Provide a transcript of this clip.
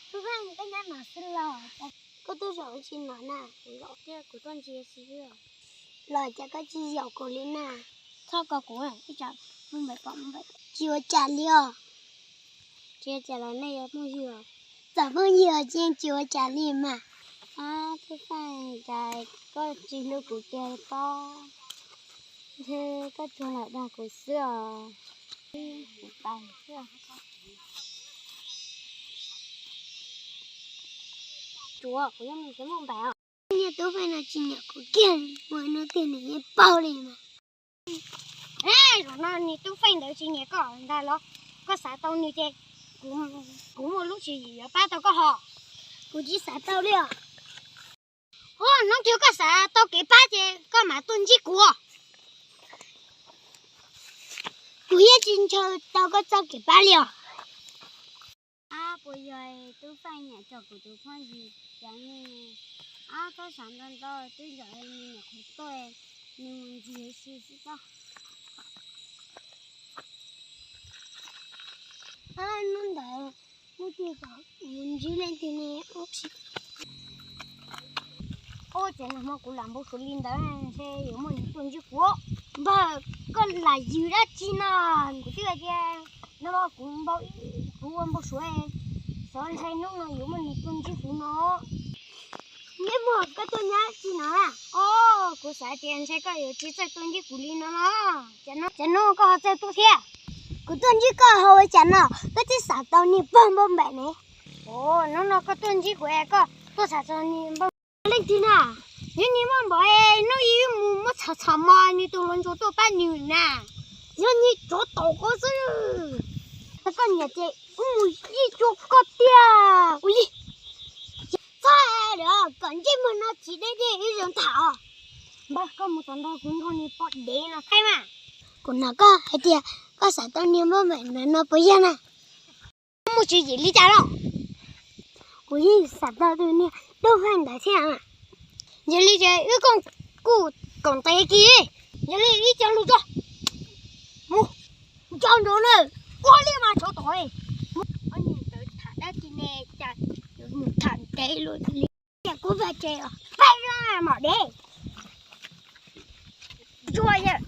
Tub Feej, koj nyob no xwb los? Koj tuaj zaum tsi no na? Kuv los tiag, kuv tuaj ntsia xwb. Los cas koj tsis yaum kuv li na? Txhob kov kuv, ib tsam muaj npaim pom muaj npaim. Tsis ua cas li os. Tsis ua cas los nej yuav muaj ywg os. Txawm muaj ywg os ces tsis ua cas li mas. Ab, Tub Feej, cas koj tsis hlub kuv tiag pob? Ntshe koj tsuas lam dag kuv xwb os. Kuv pais xwb. Tsuav, kuv yuav mus tsev muaj npaim os. Niag Tub Feej no tsis nyiam kuv kiag, ua hnub twg nws yeej paub li mas. Zaum no niag Tub Feej ntawd tsis nyiam koj ntag los? Koj xav tau nws ces kuv muaj lub tswv yim yuav pab tau koj hos. Kuv tsis xav tau li os. Hnub twg koj xav tau kev pab ces koj mam tuaj ntsib kuv. Kuv yeej tsis ntshaw tau koj txoj kev pab li os. Ab, puas yog Tub Feej nyiam tso kuv tus phooj ywg cov ne? Ab, koj xav ntau ntau, twb yog nws nyuam qhuav tuaj, nws mus ntxiv si xwb pob. Ab, hnub ntawd kuv twb kom mus ntsib leej twg ne. Ub, tsis, ub, ces nag hmo kuv lam npau suav li ntawd ntshe yuav muaj nws tuaj ntsib kuv. Npawg, koj lam yws dab tsi no? Kuv twb hais tias nag hmo kuv npau, kuv ua npau suav, xyov ntshai hnub no yuav muaj nws tuaj ntsib kuv no. Neb muag, koj tuaj nyob tsi no? Os, kuv xav tias ntshe koj yuav tsis txawj tuaj ntsib kuv li no no. Cas hnub koj ho txawj tuaj thiab? Kuv tuaj ntsib koj ho ua cas no? Koj twb xav tau niag pog npauj npaim ne. Hnub no koj tuaj ntsib kuv es koj tuaj txham txog niag npauj leej twg na? Yog niag npauj npaim, hnub ib mus muab txhom txhom mos nws tus hluas nraug tuaj pab nws na. Yog niag tsov tom ko xwb. Koj nyiam ces kuv mus ib cuag koj tiag. Ua li, txhob hais lus, kom ntsej muag no tsis deb deb ib zaug ntag os. Npawg, koj mus tom ntag, kuv nrog niag poj dev no thaij mas. Kuv hnov koj hais tias koj xav tau niag npauj npaim ntawd no puas yog na? Koj muaj tswv yim li cas los? Kuv yeej xav tau tus niag Tub Feej ntawd thiab. Yog li ces wb kuj koom tes kis, yog li ib co lus tso. Mus, nco ntsoov na, ua li mas tsov tom. Mus, ob niag ntawd tham dab tsi ne, cas yuav mus tham ntev luaj li. Ces kuv pais tsev os, peb mom dev. Ntsuag yawg.